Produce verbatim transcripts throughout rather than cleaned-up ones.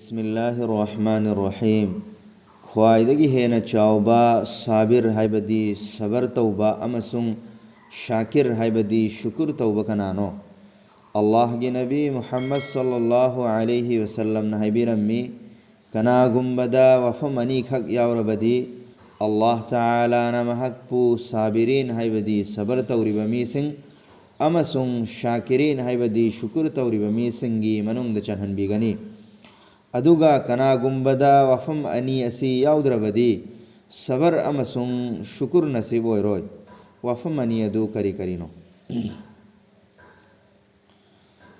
ꯕꯤꯁꯃꯤꯜꯂꯥꯍꯤꯔ ꯔꯍꯃꯥꯅꯤꯔ ꯔꯍꯤꯝ꯫ ꯈ꯭ꯋꯥꯏꯗꯒꯤ ꯍꯦꯟꯅ ꯆꯥꯎꯕ ꯁꯥꯕꯤꯔ ꯍꯥꯏꯕꯗꯤ ꯁꯕꯔ ꯇꯧꯕ ꯑꯃꯁꯨꯡ ꯁꯥꯀꯤꯔ ꯍꯥꯏꯕꯗꯤ ꯁꯨꯀꯨꯔ ꯇꯧꯕ ꯀꯅꯥꯅꯣ? ꯑꯜꯂꯥꯍꯒꯤ ꯅꯕꯤ ꯃꯨꯍꯝꯃꯗ ꯁꯜꯂꯜꯂꯥꯍꯨ ꯑꯂꯩꯍꯤ ꯋꯁꯜꯂꯝꯅ ꯍꯥꯏꯕꯤꯔꯝꯃꯤ, ꯀꯅꯥꯒꯨꯝꯕꯗ ꯋꯥꯐꯝ ꯑꯅꯤꯈꯛ ꯌꯥꯎꯔꯕꯗꯤ, ꯑꯜꯂꯥꯍ ꯇꯥꯂꯥꯅ ꯃꯍꯥꯛꯄꯨ ꯁꯥꯕꯤꯔꯤꯟ ꯍꯥꯏꯕꯗꯤ ꯁꯕꯔ ꯇꯧꯔꯤꯕ ꯃꯤꯁꯤꯡ ꯑꯃꯁꯨꯡ ꯁꯥꯀꯤꯔꯤꯟ ꯍꯥꯏꯕꯗꯤ ꯁꯨꯀꯨꯔ ꯇꯧꯔꯤꯕ ꯃꯤꯁꯤꯡꯒꯤ ꯃꯅꯨꯡꯗ ꯆꯟꯍꯟꯕꯤꯒꯅꯤ꯫ ꯑꯗꯨꯒ ꯀꯅꯥꯒꯨꯝꯕꯗ ꯋꯥꯐꯝ ꯑꯅꯤ ꯑꯁꯤ ꯌꯥꯎꯗ꯭ꯔꯕꯗꯤ, ꯁꯕꯔ ꯑꯃꯁꯨꯡ ꯁꯨꯀꯨꯔ ꯅꯁꯤꯕ ꯑꯣꯏꯔꯣꯏ꯫ ꯋꯥꯐꯝ ꯑꯅꯤ ꯑꯗꯨ ꯀꯔꯤ ꯀꯔꯤꯅꯣ?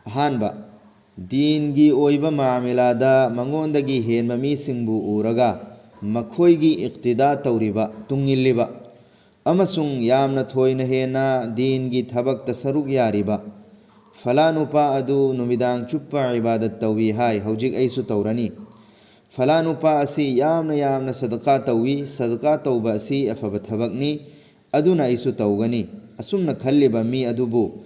ꯑꯍꯥꯟꯕ, ꯗꯤꯟꯒꯤ ꯑꯣꯏꯕ ꯃꯥꯃꯤꯂꯥꯗ ꯃꯉꯣꯟꯗꯒꯤ ꯍꯦꯟꯕ ꯃꯤꯁꯤꯡꯕꯨ ꯎꯔꯒ ꯃꯈꯣꯏꯒꯤ ꯏꯛꯇꯤꯗꯥ ꯇꯧꯔꯤꯕ, ꯇꯨꯡꯏꯜꯂꯤꯕ, ꯑꯃꯁꯨꯡ ꯌꯥꯝꯅ ꯊꯣꯏꯅ ꯍꯦꯟꯅ ꯗꯤꯟꯒꯤ ꯊꯕꯛꯇ ꯁꯔꯨꯛ ꯌꯥꯔꯤꯕ꯫ ꯐꯂꯥ ꯅꯨꯄꯥ ꯑꯗꯨ ꯅꯨꯃꯤꯗꯥꯡ ꯆꯨꯞꯄ ꯏꯕꯥꯗꯠ ꯇꯧꯏ ꯍꯥꯏ, ꯍꯧꯖꯤꯛ ꯑꯩꯁꯨ ꯇꯧꯔꯅꯤ꯫ ꯐꯂꯥ ꯅꯨꯄꯥ ꯑꯁꯤ ꯌꯥꯝꯅ ꯌꯥꯝꯅ ꯁꯗꯀꯥ ꯇꯧꯏ, ꯁꯗꯀꯥ ꯇꯧꯕ ꯑꯁꯤ ꯑꯐꯕ ꯊꯕꯛꯅꯤ, ꯑꯗꯨꯅ ꯑꯩꯁꯨ ꯇꯧꯒꯅꯤ꯫ ꯑꯁꯨꯝꯅ ꯈꯜꯂꯤꯕ ꯃꯤ ꯑꯗꯨꯕꯨ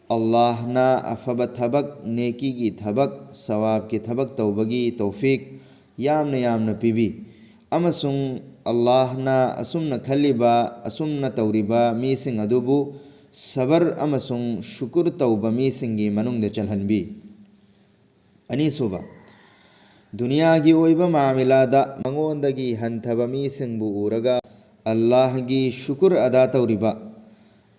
ꯑꯜꯂꯥꯍꯅ ꯑꯐꯕ ꯊꯕꯛ, ꯅꯦꯀꯤꯒꯤ ꯊꯕꯛ, ꯁꯋꯥꯕꯀꯤ ꯊꯕꯛ ꯇꯧꯕꯒꯤ ꯇꯧꯐꯤꯛ ꯌꯥꯝꯅ ꯌꯥꯝꯅ ꯄꯤꯕꯤ꯫ ꯑꯃꯁꯨꯡ ꯑꯜꯂꯥꯍꯅ ꯑꯁꯨꯝꯅ ꯈꯜꯂꯤꯕ, ꯑꯁꯨꯝꯅ ꯇꯧꯔꯤꯕ ꯃꯤꯁꯤꯡ ꯑꯗꯨꯕꯨ ꯁꯕꯔ ꯑꯃꯁꯨꯡ ꯁꯨꯀꯨꯔ ꯇꯧꯕ ꯃꯤꯁꯤꯡꯒꯤ ꯃꯅꯨꯡꯗ ꯆꯜꯍꯟꯕꯤ꯫ ꯑꯅꯤꯁꯨꯕ, ꯗꯨꯅꯤꯌꯥꯒꯤ ꯑꯣꯏꯕ ꯃꯥꯃꯤꯂꯥꯗ ꯃꯉꯣꯟꯗꯒꯤ ꯍꯟꯊꯕ ꯃꯤꯁꯤꯡꯕꯨ ꯎꯔꯒ ꯑꯜꯂꯥꯍꯒꯤ ꯁꯨꯀꯨꯔ ꯑꯗꯥ ꯇꯧꯔꯤꯕ꯫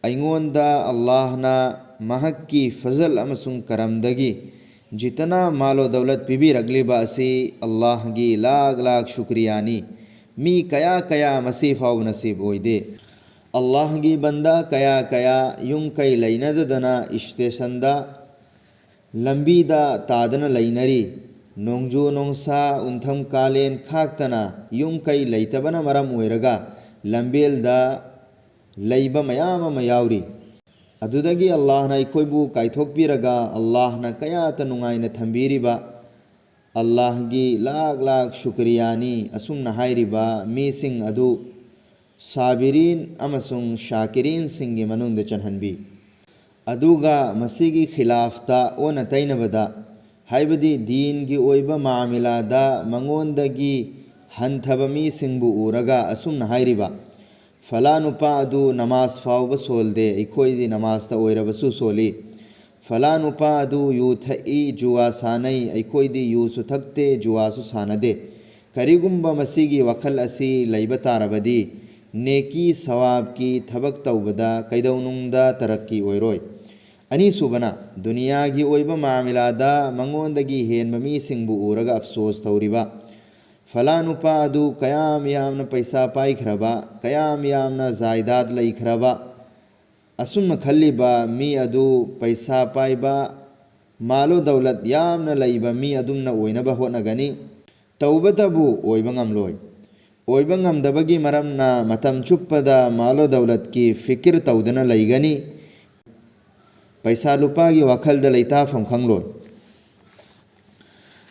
ꯑꯩꯉꯣꯟꯗ ꯑꯜꯂꯥꯍꯅ ꯃꯍꯥꯛꯀꯤ ꯐꯖꯜ ꯑꯃꯁꯨꯡ ꯀꯔꯝꯗꯒꯤ ꯖꯤꯇꯅꯥ ꯃꯥꯂꯣ ꯗꯧꯂꯠ ꯄꯤꯕꯤꯔꯛꯂꯤꯕ ꯑꯁꯤ ꯑꯜꯂꯥꯍꯒꯤ ꯂꯥꯈ ꯂꯥꯈ ꯁꯨꯀ꯭ꯔꯤꯌꯥꯅꯤ꯫ ꯃꯤ ꯀꯌꯥ ꯀꯌꯥ ꯃꯁꯤ ꯐꯥꯎꯕ ꯅꯁꯤꯕ ꯑꯣꯏꯗꯦ꯫ ꯑꯜꯂꯥꯍꯒꯤ ꯕꯟꯗꯥ ꯀꯌꯥ ꯀꯌꯥ ꯌꯨꯝ ꯀꯩ ꯂꯩꯅꯗꯗꯅ ꯏꯁꯇꯦꯁꯟꯗ, ꯂꯝꯕꯤꯗ ꯇꯥꯗꯅ ꯂꯩꯅꯔꯤ꯫ ꯅꯣꯡꯖꯨ ꯅꯣꯡꯁꯥ, ꯎꯟꯊꯝ ꯀꯥꯂꯦꯟ ꯈꯥꯛꯇꯅ ꯌꯨꯝ ꯀꯩ ꯂꯩꯇꯕꯅ ꯃꯔꯝ ꯑꯣꯏꯔꯒ ꯂꯝꯕꯦꯜꯗ ꯂꯩꯕ ꯃꯌꯥꯝ ꯑꯃ ꯌꯥꯎꯔꯤ꯫ ꯑꯗꯨꯗꯒꯤ ꯑꯜꯂꯥꯍꯅ ꯑꯩꯈꯣꯏꯕꯨ ꯀꯥꯏꯊꯣꯛꯄꯤꯔꯒ ꯑꯜꯂꯥꯍꯅ ꯀꯌꯥꯇ ꯅꯨꯡꯉꯥꯏꯅ ꯊꯝꯕꯤꯔꯤꯕ꯫ ꯑꯜꯂꯥꯍꯒꯤ ꯂꯥꯈ ꯂꯥꯈ ꯁꯨꯀ꯭ꯔꯤꯌꯥꯅꯤ꯫ ꯑꯁꯨꯝꯅ ꯍꯥꯏꯔꯤꯕ ꯃꯤꯁꯤꯡ ꯑꯗꯨ ꯁꯥꯕꯤꯔꯤꯟ ꯑꯃꯁꯨꯡ ꯁꯥꯀꯤꯔꯤꯟꯁꯤꯡꯒꯤ ꯃꯅꯨꯡꯗ ꯆꯟꯍꯟꯕꯤ꯫ ꯑꯗꯨꯒ ꯃꯁꯤꯒꯤ ꯈꯤꯂꯥꯐꯇ ꯑꯣꯟꯅ ꯇꯩꯅꯕꯗ, ꯍꯥꯏꯕꯗꯤ ꯗꯤꯟꯒꯤ ꯑꯣꯏꯕ ꯃꯥꯃꯤꯂꯥꯗ ꯃꯉꯣꯟꯗꯒꯤ ꯍꯟꯊꯕ ꯃꯤꯁꯤꯡꯕꯨ ꯎꯔꯒ ꯑꯁꯨꯝꯅ ꯍꯥꯏꯔꯤꯕ, "ꯐꯂꯥ ꯅꯨꯄꯥ ꯑꯗꯨ ꯅꯃꯥꯖ ꯐꯥꯎꯕ ꯁꯣꯜꯗꯦ, ꯑꯩꯈꯣꯏꯗꯤ ꯅꯃꯥꯖꯇ ꯑꯣꯏꯔꯕꯁꯨ ꯁꯣꯜꯂꯤ꯫ ꯐꯂꯥ ꯅꯨꯄꯥ ꯑꯗꯨ ꯌꯨ ꯊꯛꯏ, ꯖꯨꯋꯥ ꯁꯥꯟꯅꯩ, ꯑꯩꯈꯣꯏꯗꯤ ꯌꯨꯁꯨ ꯊꯛꯇꯦ, ꯖꯨꯋꯥꯁꯨ ꯁꯥꯟꯅꯗꯦ"꯫ ꯀꯔꯤꯒꯨꯝꯕ ꯃꯁꯤꯒꯤ ꯋꯥꯈꯜ ꯑꯁꯤ ꯂꯩꯕ ꯇꯥꯔꯕꯗꯤ, ꯅꯦꯀꯤ ꯁꯋꯥꯕꯀꯤ ꯊꯕꯛ ꯇꯧꯕꯗ ꯀꯩꯗꯧꯅꯨꯡꯗ ꯇꯔꯛꯀꯤ ꯑꯣꯏꯔꯣꯏ꯫ ꯑꯅꯤꯁꯨꯕꯅ, ꯗꯨꯅꯤꯌꯥꯒꯤ ꯑꯣꯏꯕ ꯃꯥꯃꯤꯂꯥꯗ ꯃꯉꯣꯟꯗꯒꯤ ꯍꯦꯟꯕ ꯃꯤꯁꯤꯡꯕꯨ ꯎꯔꯒ ꯑꯐꯁꯣꯁ ꯇꯧꯔꯤꯕ, ꯐꯂꯥ ꯅꯨꯄꯥ ꯑꯗꯨ ꯀꯌꯥꯝ ꯌꯥꯝꯅ ꯄꯩꯁꯥ ꯄꯥꯏꯈ꯭ꯔꯕ, ꯀꯌꯥꯝ ꯌꯥꯝꯅ ꯖꯥꯏꯗꯥꯗ ꯂꯩꯈ꯭ꯔꯕ, ꯑꯁꯨꯝꯅ ꯈꯜꯂꯤꯕ ꯃꯤ ꯑꯗꯨ ꯄꯩꯁꯥ ꯄꯥꯏꯕ, ꯃꯥꯂꯣ ꯗꯧꯂꯠ ꯌꯥꯝꯅ ꯂꯩꯕ ꯃꯤ ꯑꯗꯨꯝꯅ ꯑꯣꯏꯅꯕ ꯍꯣꯠꯅꯒꯅꯤ꯫ ꯇꯧꯕꯇꯕꯨ ꯑꯣꯏꯕ ꯉꯝꯂꯣꯏ꯫ ꯑꯣꯏꯕ ꯉꯝꯗꯕꯒꯤ ꯃꯔꯝꯅ ꯃꯇꯝ ꯆꯨꯞꯄꯗ ꯃꯥꯂꯣ ꯗꯧꯂꯠꯀꯤ ꯐꯤꯀꯤꯔ ꯇꯧꯗꯨꯅ ꯂꯩꯒꯅꯤ꯫ ꯄꯩꯁꯥ ꯂꯨꯄꯥꯒꯤ ꯋꯥꯈꯜꯗ ꯂꯩꯇꯥꯐꯝ ꯈꯪꯂꯣꯏ꯫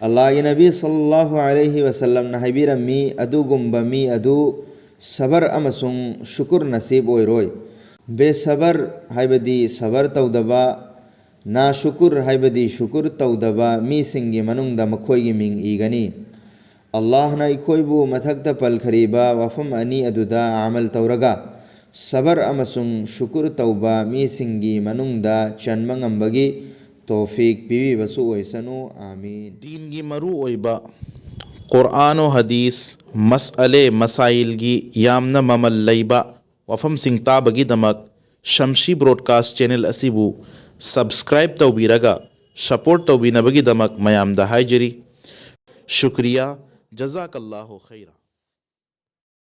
ꯑꯜꯂꯥꯍꯒꯤ ꯅꯕꯤ ꯁꯜꯂꯜꯂꯥꯍꯨ ꯑꯂꯩꯍꯤ ꯋꯁꯜꯂꯝꯅ ꯍꯥꯏꯕꯤꯔꯝꯃꯤ, ꯑꯗꯨꯒꯨꯝꯕ ꯃꯤ ꯑꯗꯨ ꯁꯕꯔ ꯑꯃꯁꯨꯡ ꯁꯨꯀꯨꯔ ꯅꯁꯤꯕ ꯑꯣꯏꯔꯣꯏ꯫ ꯕꯦꯁꯕꯔ ꯍꯥꯏꯕꯗꯤ ꯁꯕꯔ ꯇꯧꯗꯕ, ꯅꯥꯁꯨꯀꯨꯔ ꯍꯥꯏꯕꯗꯤ ꯁꯨꯀꯨꯔ ꯇꯧꯗꯕ ꯃꯤꯁꯤꯡꯒꯤ ꯃꯅꯨꯡꯗ ꯃꯈꯣꯏꯒꯤ ꯃꯤꯡ ꯏꯒꯅꯤ꯫ ꯑꯜꯂꯥꯍꯅ ꯑꯩꯈꯣꯏꯕꯨ ꯃꯊꯛꯇ ꯄꯜꯈ꯭ꯔꯤꯕ ꯋꯥꯐꯝ ꯑꯅꯤ ꯑꯗꯨꯗ ꯑꯃꯜ ꯇꯧꯔꯒ ꯁꯕꯔ ꯑꯃꯁꯨꯡ ꯁꯨꯀꯨꯔ ꯇꯧꯕ ꯃꯤꯁꯤꯡꯒꯤ ꯃꯅꯨꯡꯗ ꯆꯟꯕ ꯉꯝꯕꯒꯤ ꯇꯧꯐꯤꯛ ꯄꯤꯕꯤꯕꯁꯨ ꯑꯣꯏꯁꯅꯨ꯫ ꯑꯥꯃꯤꯟ꯫ ꯗꯤꯟꯒꯤ ꯃꯔꯨ ꯑꯣꯏꯕ ꯀꯨꯔꯑꯥꯟ ꯍꯗꯤꯁ, ꯃꯁꯑꯂꯦ ꯃꯁꯥꯏꯜꯒꯤ ꯌꯥꯝꯅ ꯃꯃꯜ ꯂꯩꯕ ꯋꯥꯐꯝꯁꯤꯡ ꯇꯥꯕꯒꯤꯗꯃꯛ ꯁꯝꯁꯤ ꯕ꯭ꯔꯣꯗꯀꯥꯁ ꯆꯦꯅꯦꯜ ꯑꯁꯤꯕꯨ ꯁꯕꯁꯀ꯭ꯔꯥꯏꯕ ꯇꯧꯕꯤꯔꯒ ꯁꯄꯣꯔꯠ ꯇꯧꯕꯤꯅꯕꯒꯤꯗꯃꯛ ꯃꯌꯥꯝꯗ ꯍꯥꯏꯖꯔꯤ꯫ ꯁꯨꯀ꯭ꯔꯤꯌꯥ꯫ ꯖꯖꯥꯀꯜꯂꯥꯍꯨ ꯈꯩꯔꯥ꯫